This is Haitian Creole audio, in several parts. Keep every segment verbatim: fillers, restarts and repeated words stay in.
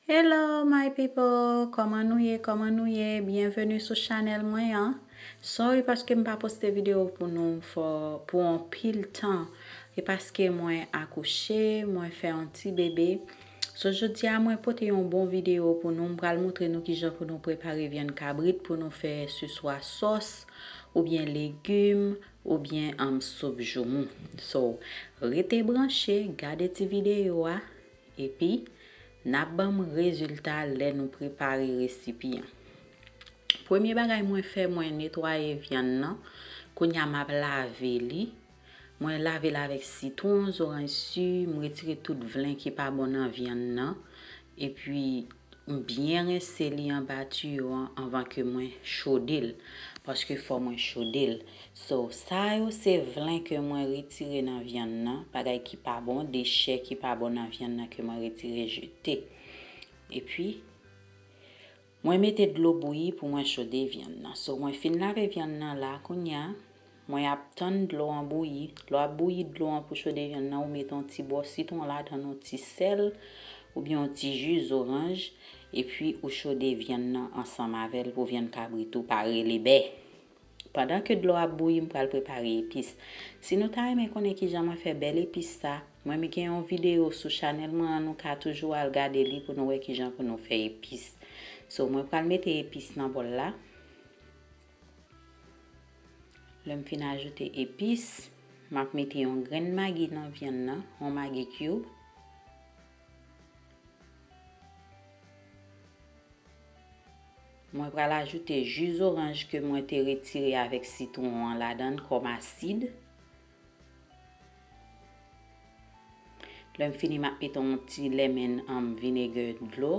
Hello my people, kòman nou ye, kòman nou ye? Byenveni sou chanèl mwen an. Sorry paske m pa poste videyo pou nou for, pou anpil tan. E paske mwen akouche, mwen fè yon ti bebe. So jodi a mwen pote yon bon videyo pou nou. M pral montre nou kijan pou nou prepare vyann kabrit pou nou fè siswa sòs oubyen legim oubyen um, soup joumou. So rete branche, gade ti videyo a. Epi, n ap ban m rezilta lè nou prepare resipi an. Premye bagay mwen fè, mwen netwaye vyann nan. Kounye a, m ap lave li. Mwen lave l avèk sitwon, zoranj si, m retire tout vlen ki pa bon nan vyann nan. Epi, m byen rense li anba tiyo an anvan ke mwen chode l. Paske fò mwen chode l. So, sa yo se vlen ke mwen retire nan vyann nan, bagay ki pa bon, dechè ki pa bon nan vyann nan ke mwen retire jete. Epi, mwen mete dlo bouyi pou mwen chode vyann nan. So, mwen fin lave vyann nan la, kounye a, mwen ap tann dlo an bouyi. Lè w ap bouyi dlo an pou chode vyann nan, ou mete yon ti bò sitwon ladan l, yon ti sèl, oubyen yon ti ji zoranj, epi ou chode vyann nan ansanm avè l pou vyann kabrit ou pa rele bè. Pandan ke dlo ap bouyi, m pral prepare epis. Si nou ta renmen konnen kijan mwen fè bèl epis sa, mwen m gen yon videyo sou chanèl mwen an, nou ka toujou al gade li pou nou wè kijan pou nou fè epis. So, mwen pral mete epis nan bòl la. Lè m fin ajoute epis, m ap mete yon grenn magi nan vyann nan, yon magi cube. Mwen pral ajoute ji zoranj ke mwen te retire avèk sitwon an ladan l kòm asid. Lè m fini, m ap mete yon ti lemon, um, vinegar dlo.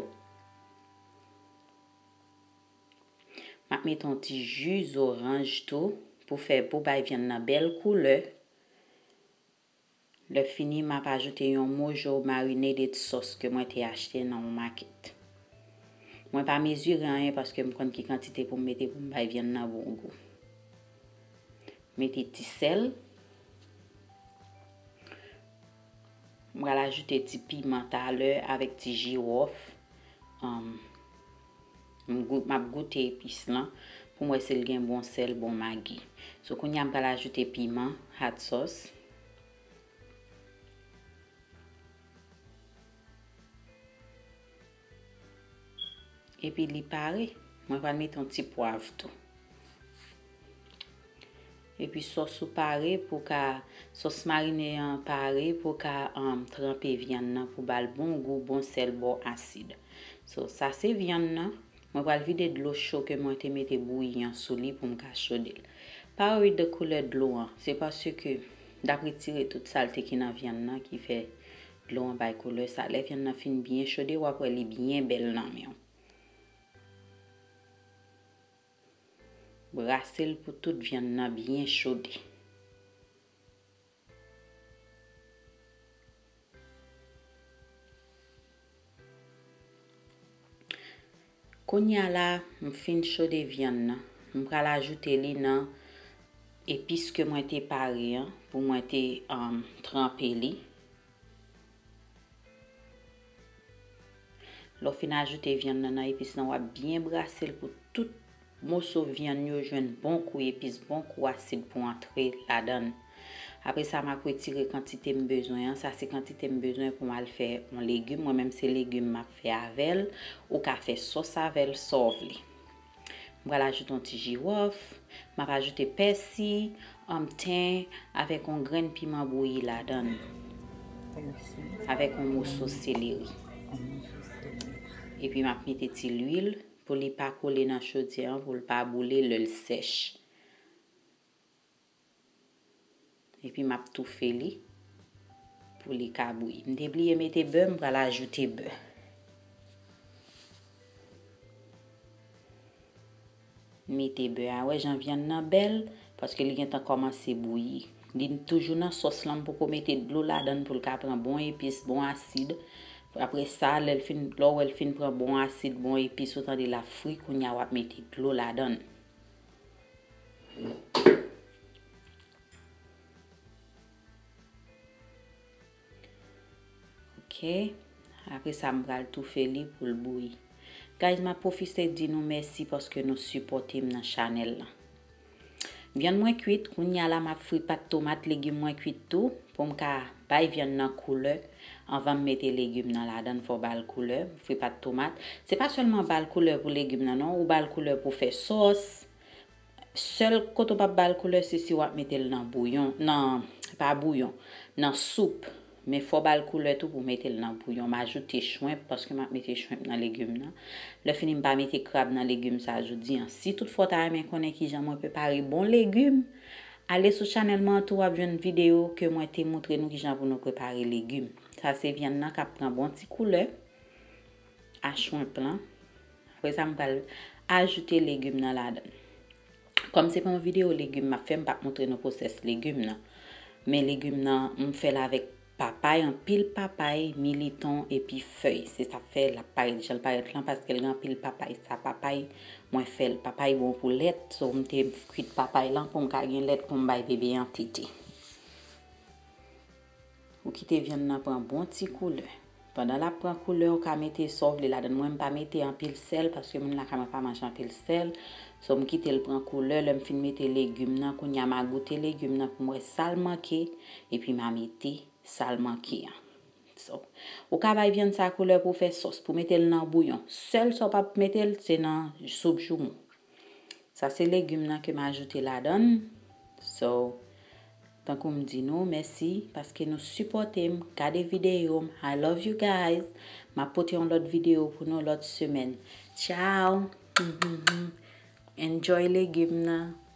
M ap mete yon ti ji zoranj tou pou fè, pou bay vyann nan bèl koulè. Lè fini, m ap ajoute yon mojo marinated sauce ke mwen te achte nan yon makèt. Mwen pa mezire anyen paske m konn ki kantite pou m mete pou m bay vyann nan bon gou. Mete ti sèl. M pral ajoute ti piman talè avèk ti jiwòf. Um, m gou-, m ap goute epis lan pou m wè si l gen bon sèl, bon magi. So, kounye a m pral ajoute piman, hot sauce. Epi li pare. Mwen pral mete yon ti pwav tou. Epi sòs ou pare pou ka, sòs marine an pare pou ka, um, tranpe vyann nan pou ba l bon gou, bon sèl, bon asid. So, sa se vyann nan. Mwen pral vide dlo cho ke mwen te mete bouyi an sou li pou m ka chode l. Pa worry de koulè dlo an. Se paske l ap retire tout salte ki nan vyann nan ki fè dlo an bay koulè sa. Lè vyann nan fin byen chode, w ap wè li byen bèl nan men w. Brase l pou tout vyann nan byen chode. Kounye a la, m fin chode vyann nan. M pral ajoute li nan epis ke mwen te pare an pou mwen te, um, tranpe li. Lè w fin ajoute vyann nan nan epis lan, w ap byen brase l pou tout moso vyann yo jwenn bon kou epis, bon kou asid pou antre ladan l. Apre sa, m ap retire kantite m bezwen an. Sa se kantite m bezwen pou m al fè yon legim. Mwen menm, se legim m ap fè avè l. Ou ka fè sòs avè l, sa w vle. M pral ajoute yon ti jiwòf. M ap ajoute pèsi, um, ten, avèk yon grenn piman bouyi ladan l. Avèk yon moso seleri. Epi m ap mete ti lwil pou li pa kole nan chodyè an, pou l pa boule lè l sèch. Epi m ap toufe li pou li ka bouyi. M te bliye mete bè, m pral ajoute bè. Mete bè a, wè jan vyann nan bèl, paske li gentan kòmanse bouyi. Li toujou nan sòs lan, m poko mete dlo ladan l pou l ka pran bon epis, bon asid. Apre sa, lè l fin, lè w wè l fin pran bon asid, bon epis, ou tande l ap fri, kounye a w ap mete dlo ladan l. Ok. Apre sa, m pral toufe li pou l bouyi. Guys, m ap pwofite di nou mèsi paske nou sipòte m nan chanèl lan. Vyann mwen kwit, kounye a la m ap fri pat tomat, legim mwen kwit tou, pou m ka bay vyann nan koulè. Anvan m mete legim nan ladan, fò ba l koulè, m fri pat tomat. Se pa sèlman ba l koulè pou legim nan non, ou ba l koulè pou fè sòs. Sèl kote w p ap ba l koulè, se si w ap mete l nan bouyon, nan, pa bouyon, nan soup. Men fò w ba l koulè tou pou w mete l nan bouyon. M ajoute chwenp, paske m ap mete chwenp nan legim nan. Lè fini, m pa mete krab nan legim sa jodi an. Si toutfwa w ta renmen konnen kijan mwen prepare bon legim, ale sou chanèl mwen an tou, w ap jwenn videyo ke mwen te moutre nou kijan pou nou prepare legim. Sa se vyann nan k ap pran bon ti koulè a chwenp lan. Apre sa, m pral ajoute legim nan ladan. Kòm se pa yon videyo legim m ap fè, m p ap moutre nou pwosès legim nan. Men legim nan, m fè l avèk papay, anpil papay, militon epi fèy. Se sa k fè l ap parèt jan l parèt lan, paske l gen anpil papay. Sa papay, mwen fè l, papay bon pou lèt, so m te kwit papay lan pou m ka gen lèt pou m bay bebe an tete. Ou kite vyann nan pran bon ti koulè. Pandan l ap pran koulè, ou ka mete sa w vle ladan. Mwen, m pa mete anpil sèl, paske moun lakay mwen pa manje anpil sèl. So, m kite l pran koulè, lè m fin mete legim nan, kounye a m a goute legim nan pou m wè sa l manke, epi m a mete sa l manke an. So, ou ka bay vyann sa koulè pou w fè sòs, pou w mete l nan bouyon. Sèl sa w p ap mete l, se nan soup joumou. Sa se legim nan ke m ajoute ladan. So, tankou m di nou, mèsi paske nou sipòte m, gade videyo m. I love you guys. M ap pote yon lòt videyo pou nou lòt semèn. Ciao. Enjoy legim nan.